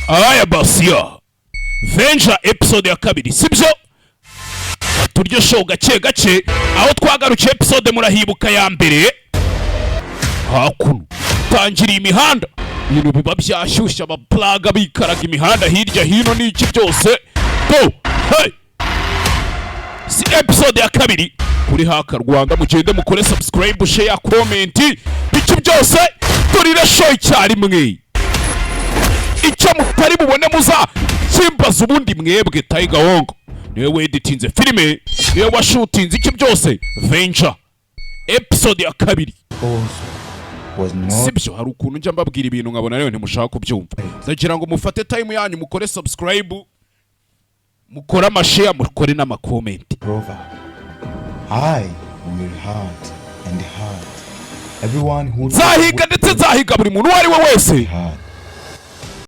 Aya basiya Venture episode ya kabiri, sibyo? Turyo show gake gake. Aho twagarukiye episode murahibuka ya mbere, hakuno tangiriye imihanda, ibintu biba byashyushye, abaplaga bikaraga imihanda hirya hino n'iki byose do. Hey! Si episode ya kabiri kuri Haka Rwanda. Mugende mukore subscribe, share, comment, iki byose, turire show icyarimwe. Icyo mutari bubone muza kimbaza. Ubundi mwebwe Tiger Wong niwe weditinze filime, niwe washutinze iki byose. Venture episode ya kabiri. Also was not Sibyo? Hari ukuntu njya mbabwira ibintu nkabona rero ntimushaka kubyumva. Ndagira ngo mufate time yanyu, mukore subscribe, mukore amashare, mukore n'amacomment. Proverb. I will hunt and hunt everyone who Nzahiga ndetse nzahiga buri muntu uwo ari we wese heart.